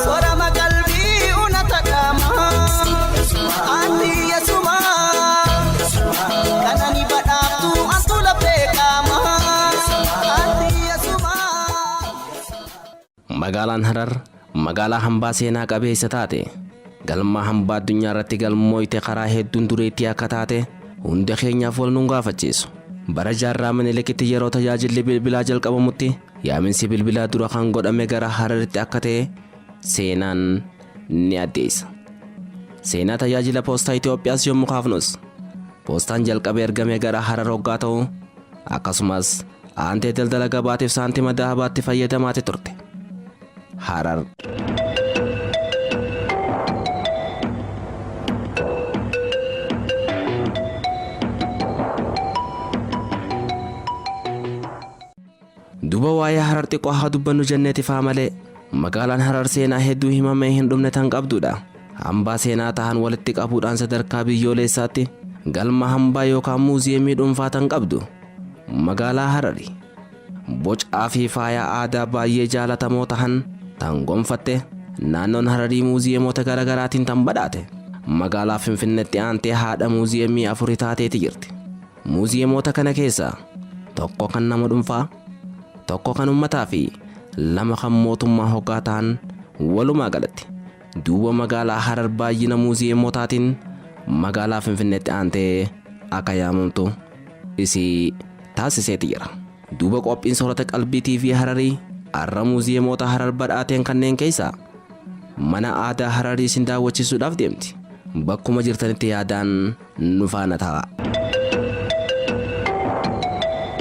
Soorama qalbii unata qaamaa Anti yasumaa kanani badhaaftu antu lafee qaamaa Anti yasumaa. Magaalaan Harar magaalaa hambaa seenaa qabeessa taate, galma hambaa addunyaa irratti galmooyte karaa hedduun dureettii akka taate hunda keenyaaf wal nun gaafachiisu. Bara jaarraa Minilikitti yeroo tajaajilli bilbilaa jalqabamutti yaaminsi bilbilaa dura kan godhame gara Hararitti akka ta'e seenaan ni addeessa. Seenaa tajaajila poostaa Itoophiyaas yommuu kaafnus poostaan jalqaba ergame gara Harar hoggaa ta'u akkasumas aantee daldala gabaatiif saantima dahabaatti fayyadamaati turte. Harar. Duba waa'ee Harar xiqqoo haa dubbannu jenneetifaa malee magaalaan Harar seenaa hedduu himamee hin dhumne tan qabdudha. Hambaa seenaa tahan walitti qabuudhaan sadarkaa biyyooleessaatti galma hambaa yookaan muuziyeemii dhuunfaa tan qabdu magaalaa Harari. Bocaa fi faaya aadaa baay'ee jaalatamoo tahan tan gonfatte naannoon Hararii muuziyeemota garaagaraatiin tan badhaate magaalaa Finfinneetti aantee haadha muuziyeemii afuri taateeti jirti. Muuziyeemota kana keessaa tokko kan nama dhuunfaa, tokko kan uummataa fi lama kan mootummaa hoggaa ta'an walumaa galatti duuba magaalaa Harar baay'ina muuziyeemotaatiin magaalaa Finfinneetti aantee akka yaamamtu isii taasiseeti jira. Duuba qophiin soorata qalbii TV Hararii har'a muuziyeemota Harar badhaateen kanneen keessaa mana aadaa Hararii isin daawwachiisuudhaaf deemti. Bakkuma jirtanitti yaadaan nu faana ta'a.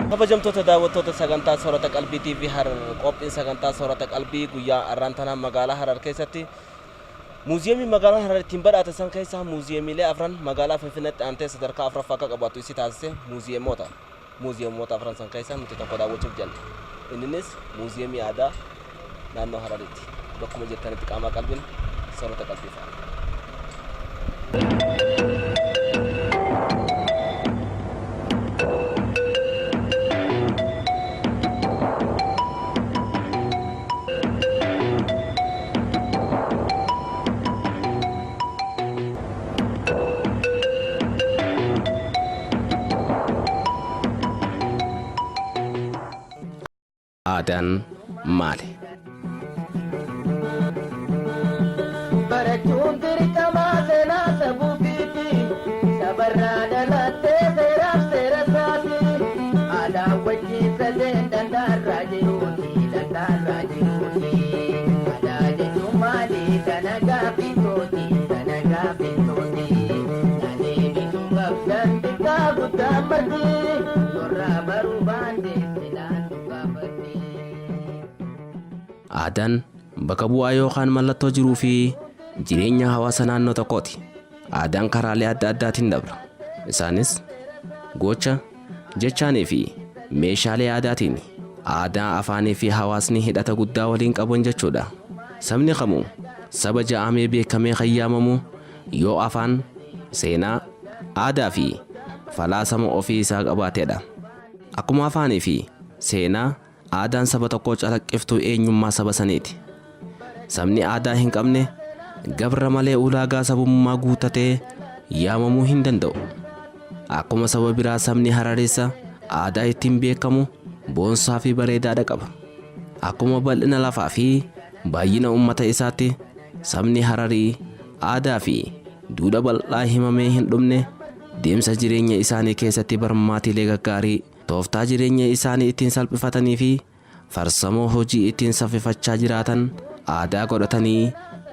Kabajamtoota daawwattoota sagantaa soorata qalbii TV Harar, qophiin sagantaa soorata qalbii guyyaa har'aan tanaa magaalaa Harar keessatti muuziyeemii magaalaan Harar ittiin badhaate san keessaa muuziyeemiilee afran magaalaa Finfinneetti aantee sadarkaa afraffaa akka qabaattu isii taasise muuziyeemota. Muuziyeemota afran san keessaa nuti tokko daawwachuuf jenna. Inninis muuziyeemii aadaa naannoo Harariiti. Bakkuma jirtanitti qaamaa qalbiin soorata qalbii fa'a. Aadaan maali? Barachuun dirqamaa seenaa sabuufiiti. Sabarraa dhalattee seeraaf seera isaati. Aadaa wajjin sadeen dandaarraa jiruuti. Dandaarraa jiruuti. Aadaa jechuun maali? Sana gaaffiin kooti. Sana gaaffiin kooti. Naannee bituu qabdan xiqqaa guddaa marti. Yorraa baruu baante silaan dhugaafatti. Aadaan bakka bu'aa yookaan mallattoo jiruu fi jireenya hawaasa naannoo tokkooti. Aadaan karaalee adda addaatiin dabra. Isaanis gocha, jechaanii fi meeshaalee aadaatiin. Aadaa afaanii fi hawaasni hidhata guddaa waliin qaban jechuudha. Sabni kamuu saba ja'amee beekamee kan yaamamu yoo afaan, seenaa, aadaa fi falaasama ofii isaa qabaatedha. Akkuma afaanii fi seenaa aadaan saba tokkoo calaqqiftuu eenyummaa saba saniiti. Sabni aadaa hin qabne gabra malee ulaagaa sabummaa guuttatee yaamamuu hin danda'u. Akkuma saba biraa sabni Harareessa aadaa ittiin beekamu boonsaa fi bareedaadha qaba. Akkuma bal'ina lafaa fi baay'ina uummata isaatti sabni Hararii aadaa fi duudha bal'aa himamee hin dhumne deemsa jireenya isaanii keessatti barmaatiilee gaggaarii tooftaa jireenya isaanii ittiin salphifatanii fi farsamoo hojii ittiin saffifachaa jiraatan aadaa godhatanii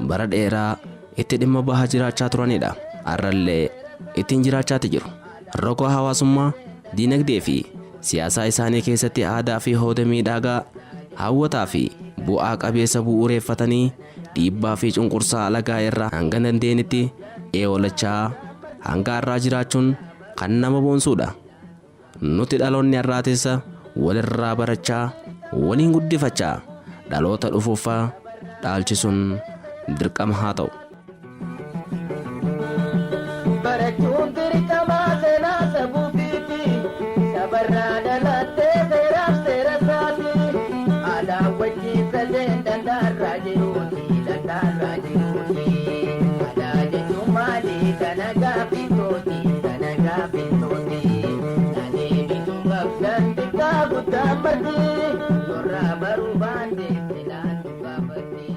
bara dheeraa itti dhimma bahaa jiraachaa turanidha. Har'allee ittiin jiraachaati jiru. Roga hawaasummaa, diinagdee fi siyaasaa isaanii keessatti aadaa fi hooda miidhagaa hawwataa fi bu'aa qabeessa bu'uureeffatanii dhiibbaa fi cunqursaa alagaa irraa hanga dandeenyetti eewalachaa hanga har'aa jiraachuun kan nama boonsuudha. Nuti dhaloonni har'aatis walirraa barachaa waliin guddifachaa dhaloota dhufuuf dhaalchisuun dirqama haa ta'u. Barachuun dirqamaa seenaa sabuufiiti. Sabarraa dhalattee seeraaf seera isaati. Aadaa Daawwachiisa dandaarraa jiruuti dandaarraa jiruuti. Aadaa jechuun maali kana gaaffisooti kana gaaffisooti. Naannoo bituu qabdan xiqqaa guddaa marti yorraa baruu baante filaan dhugaafatti.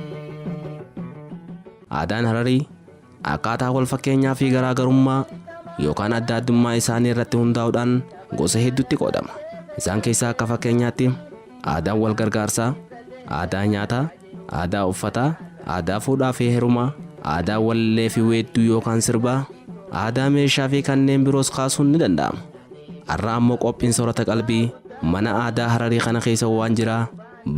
Aadaan Hararii akkaataa wal fakkeenyaa fi garaagarummaa yookaan adda addummaa isaanii irratti hundaa'uudhaan gosa hedduutti qoodama. Isaan keessaa akka fakkeenyaatti aadaan wal gargaarsaa, aadaa nyaataa, aadaa uffataa, aadaa fuudhaa fi heerumaa, aadaa wallee fi weedduu yookaan sirbaa, aadaa meeshaa fi kanneen biroos kaasuun ni danda'ama. Har'a ammoo qophiin soorata qalbii mana aadaa Hararii kana keessa waan jiraa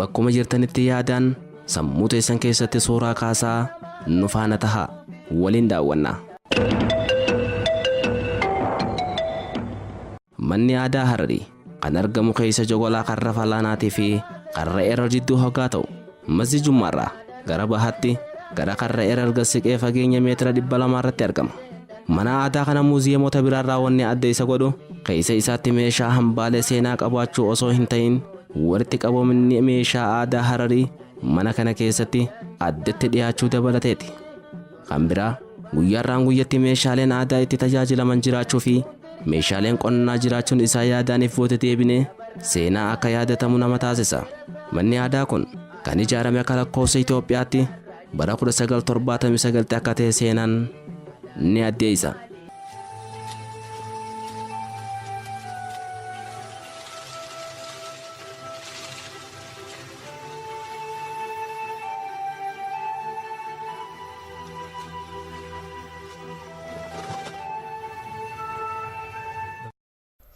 bakkuma jirtanitti yaadaan sammuu teessan keessatti suuraa kaasaa nu faana tahaa waliin daawwannaa. Manni aadaa Hararii kan argamu keessa jogolaa karra Falaanaatii fi karra Erar jidduu hoggaa ta'u masjid Jummaarraa gara bahaatti gara karra Erar siqee fageenya meetira 200 irratti argama. Mana aadaa kana muuziyeemota biraarraa wanni adda isa godhu keessa isaatti meeshaa hambaalee seenaa qabaachuu osoo hin ta'in walitti qabamni meeshaa aadaa Hararii mana kana keessatti addatti dhiyaachuu dabalateeti. Kan biraa guyyaarraan guyyatti meeshaaleen aadaa itti tajaajilaman jiraachuu fi meeshaaleen qonnaa jiraachuun isaa yaadaaniif booda deebinee seenaa akka yaadatamu nama taasisa. Manni aadaa kun kan ijaarame akka lakkoofsa Itoophiyaatti bara 1979 akka ta'e seenaan ni addeessa.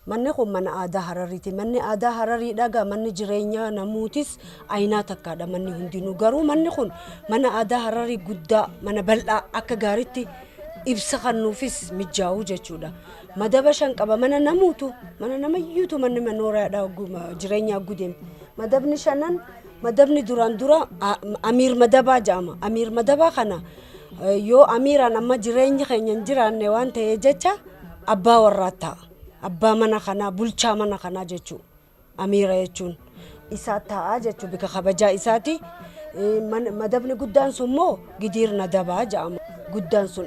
Manni kun mana aadaa Harariiti. Manni aadaa Hararii dhagaa manni jireenyaa namuutis aynaa takkaadha manni hundinuu. Garuu manni kun mana aadaa Hararii guddaa mana bal'aa akka gaariitti ibsa kennuufis mijaa'u jechuudha. Madaba shan qaba mana namuutu mana namayyuutu manni manooraadha jireenyaa gudeem. Madabni shanan madabni duraan dura amiir madabaa jedhama. Amiir madabaa kana yoo amiiraan amma jireenya keenya hin jiraanne waan ta'ee jecha abbaa warraa ta'a. Abbaa mana kanaa bulchaa mana kanaa jechuudha. Amiira jechuun isaa ta'a jechuudha bika kabajaa isaati. Madabni guddaan sun immoo gidiir nadabaa jedhama. Guddaan sun.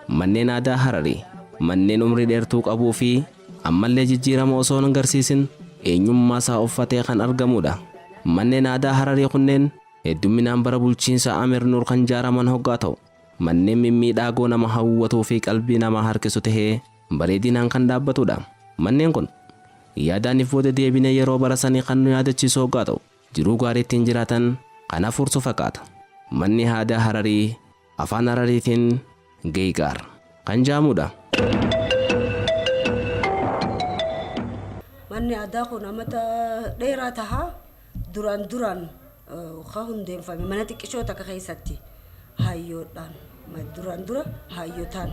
Manneen aadaa Hararii manneen umrii dheertuu qabuu fi ammallee jijjiirama osoo hin agarsiisin eenyummaa isaa uffatee kan argamudha. Manneen aadaa Hararii kunneen hedduminaan bara bulchiinsa Amir Nuur kan ijaaraman hoggaa ta'u manneen mimmiidhaagoo nama hawwatuu fi qalbii namaa harkisu tahee bareedinaan kan dhaabbatudha. Manneen kun yaadaaniif booda deebinee yeroo bara sanii kan nu yaadachiisu hoggaa ta'u jiruu gaarii ittiin jiraatan kan hafuursu fakkaata. Manni aadaa Hararii afaan Harariitiin Geegaar kan jedhamudha. Manni aadaa kun amata dheeraa tahaa duraan duraan kan hundeeffame mana xiqqishoo takka keessatti hayyoodhaan duraan dura hayyotaan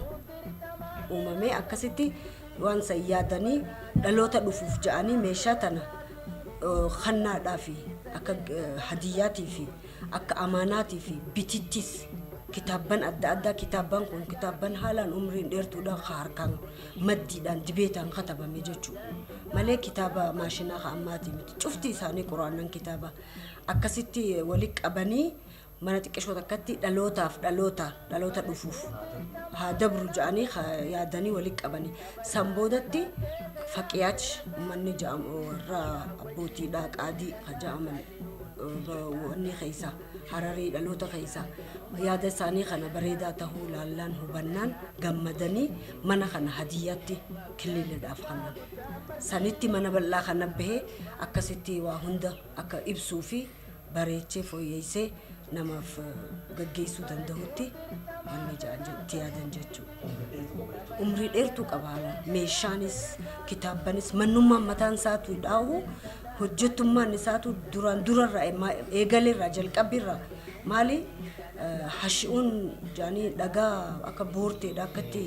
uumamee akkasitti waan san yaadanii dhaloota dhufuuf ja'anii meeshaa tana kannaadhaa fi akka hadiyyaatii fi akka amaanaatii fi bitittis kitaabban adda addaa kitaabban kun kitaabban haalaan umriin dheertuudhaan harkaan maddiidhaan dibeetaan katabame jechuudha. Malee kitaaba maashinaa ka ammaatii miti. Cufti isaanii quraannan kitaaba akkasitti walitti qabanii mana xiqqishoo takkatti dhalootaaf dhaloota dhaloota dhufuuf haa dabru jedhanii yaadanii walitti qabanii. San boodatti faqiyaach uummanni jedhamu warra abbootiidhaa qaadii ka jedhaman wanni keessa Hararii dhaloota keessa yaada isaanii kana bareedaa tahuu laallaan hubannaan gammadanii mana kana hadiyyaatti killiidhaaf kennan. Sanitti mana bal'aa kana bahee akkasitti waa hunda akka ibsuu fi bareechee fooyyessee namaaf gaggeessuu danda'utti wanni itti yaadan jechuudha. Umrii dheertuu qaba haalaan. Meeshaanis kitaabbanis mannummaan mataan isaatu dhaahu hojjettummaan isaatu duraan durarraa eegaleerraa jalqabbiirraa maali hashi'uun jaanii dhagaa akka boorteedha akkatti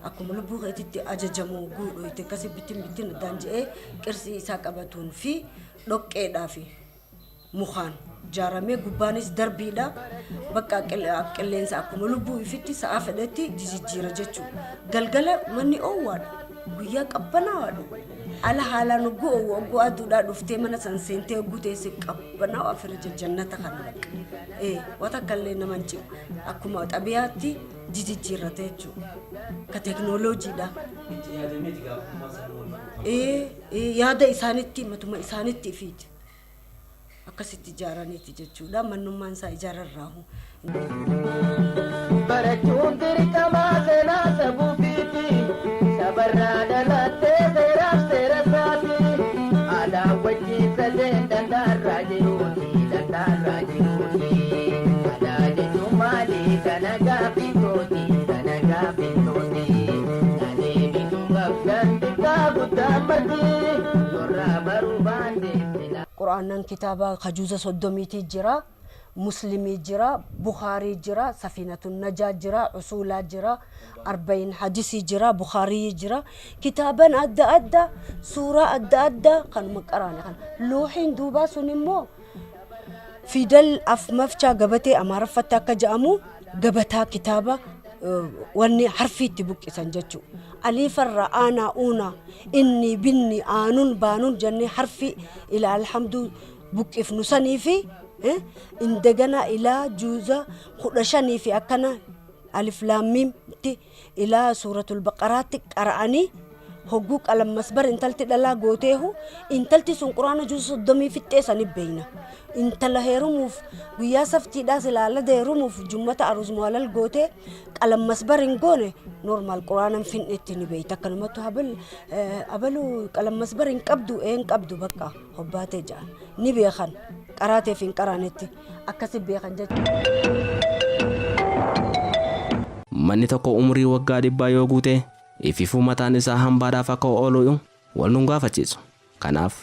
akkuma lubbuu keetitti ajajamu guudhu akkasii bittin bittin addaan je'ee qirsii isaa qabatuun fi dhoqqeedhaa fi Mukaan ijaaramee gubbaanis darbiidha. Bakka qilleensa akkuma lubbuu ifitti sa'a fedhetti jijjiira jechuudha. Galgala manni oowwaadha. Guyyaa qabbanaa'aadha. Ala haalaan ogguu oowwu ogguu aduudhaa dhuftee mana san seentee ogguu teesse qabbanaa'aa firija jannata kana bakka. Ee waan akka illee nama hin cimu. Akkuma xabiyaatti jijjiirrate jechuudha. Ka teeknooloojiidha. Ee yaada isaanitti matuma isaanitti ifiiti. Akkasitti ijaaraniiti jechuudha. Mannummaan isaa ijaararraahu. Barachuun dirqamaa seenaa sabuufiiti. Sabarraa dhalattee seeraaf seera isaati. Aadaa wajjin sadeen dandaarraa jiruuti dandaarraa jiruuti. Aadaa jechuun maali kana gaaffiitooti kana gaaffiitooti. Naannoo bituu qabdan xiqqaa guddaa marti. Yorraa baruu baandee silaa. Quraannan kitaaba kajuuza 30tiif jira. Muslimii jira, Bukhaarii jira, Safiinatun Najaa jira, Usuulaa jira, Arbayin Hadisii jira, Bukhaarii jira. Kitaaban adda addaa, suuraa adda addaa kanuma qaraane kana. Loohiin duubaa sun immoo fidal af mafchaa gabatee Amaaraffatti akka jedhamu gabataa kitaaba wanni harfii itti buqqisan jechuudha. Aliifarraa aanaa uunaa inni binni aanuun baanuun jennee harfii ila alhamduu buqqifnu sanii fi indagana ilaa juuza 15 fi akkana alif laammiimti ilaa suuratul baqaraatti qara'anii hogguu qalam masbar intalti dhalaa gooteehu intalti sun quraana juuza 30 fixxee sani beeyna. Intala heerumuuf guyyaa saftiidhaas ilaala heerumuuf jummata aruus muwalal gootee qalam masbar hin goone normaal quraana hin finnetti ni beeyta. Akkanumatti habal abaluu qalam masbar hin qabdu ee hin qabdu bakka hobbaatee ja'an ni beekan qaraateef hin qaraanetti akkasi beekan jechuudha. Manni tokko umurii waggaa 100 yoo guute ififuu mataan isaa hambaadhaaf akka oolu wal nun gaafachiisu. Kanaaf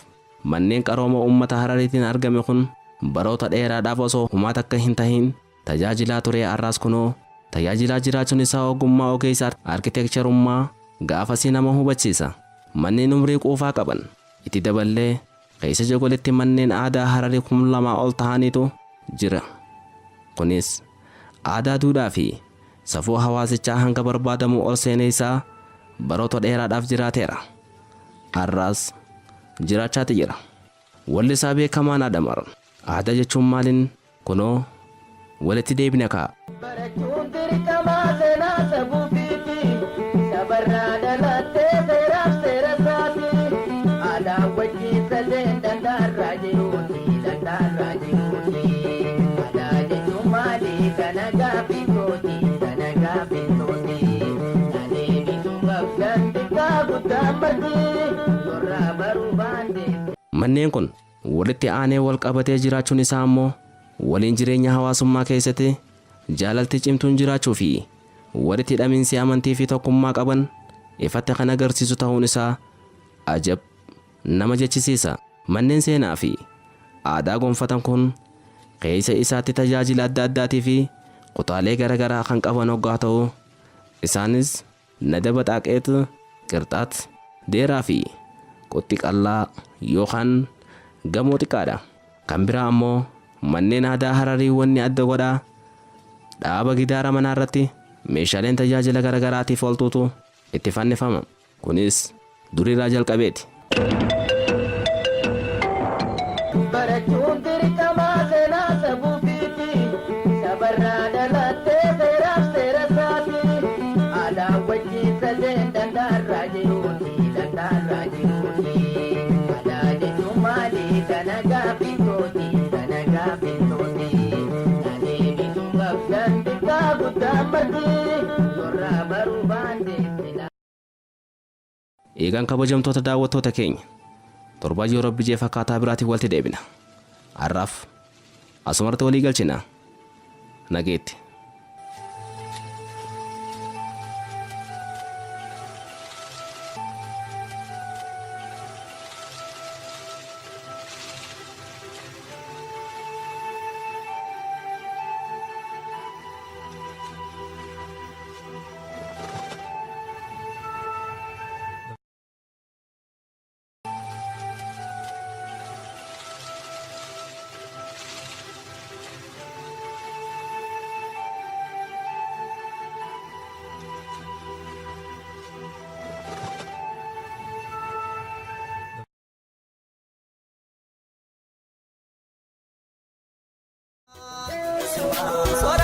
manneen qarooma uummata Harariitiin argame kun baroota dheeraadhaaf osoo humaa takka hin tahin tajaajilaa ture har'aas kunoo tajaajilaa jiraachuun isaa ogummaa ogeessa arkiteekcharummaa gaafasii nama hubachiisa. Manneen umrii quufaa qaban itti daballee keessa jogolitti manneen aadaa Hararii 2000 ol tahaniitu jira. Kunis aadaa duudhaa fi safuu hawaasichaa hanga barbaadamu ol seenee isaa baroota dheeraadhaaf jiraateera. Har'aas jiraachaati jira. Wallisaa beekamaan Adamar aadaa jechuun maaliin kunoo walitti deebina kaa. Barachuun dirqamaa seenaa sabuufiiti. Sabarraa dhalattee seeraaf seera isaati. Aadaa wajjin sadeen dandaarraa jiruuti dandaarraa jiruuti. Aadaa jechuun maali kana gaaffiitooti kana gaaffiitooti. Naannoo bituu qabdan xiqqaa guddaa marti. Yorraa baruu baandee. Manneen kun walitti aanee wal qabatee jiraachuun isaa ammoo waliin jireenya hawaasummaa keessatti jaalalti cimtuun jiraachuu fi walitti hidhamiinsi amantii fi tokkummaa qaban ifatti kan agarsiisu ta'uun isaa ajab nama jechisiisa. Manneen seenaa fi aadaa gonfatan kun keessa isaatti tajaajila adda addaatii fi kutaalee garaagaraa kan qaban hoggaa ta'u isaanis nadaba xaaqeet, qirxaat, deeraa fi qoxxi qallaa yookaan gamoo xiqqaadha. Kan biraa ammoo manneen aadaa Hararii wanni adda godhaa dhaaba gidaara manaa irratti meeshaaleen tajaajila garaagaraatiif ooltuutu itti fannifama. Kunis durirraa jalqabeeti. Barachuun dirqamaa seenaa sabuufiiti. Sabarraa dhalattee seeraaf seera isaati. Aadaa wajjin sadeen dandaarraa jiruuti dandaarraa jiruuti. Aadaa jechuun maali kana gaaffiitooti kana gaaffiitooti. Naannoo bituu qabdan xiqqaa guddaa marti. Yorraa baruu baandee silaa. Eegaan kabajamtoota daawwattoota keenya torbaa yoo rabbi jee fakkaataa biraatiin walitti deebina. Har'aaf asumarratti walii galchina. Nageetti. Sodaa.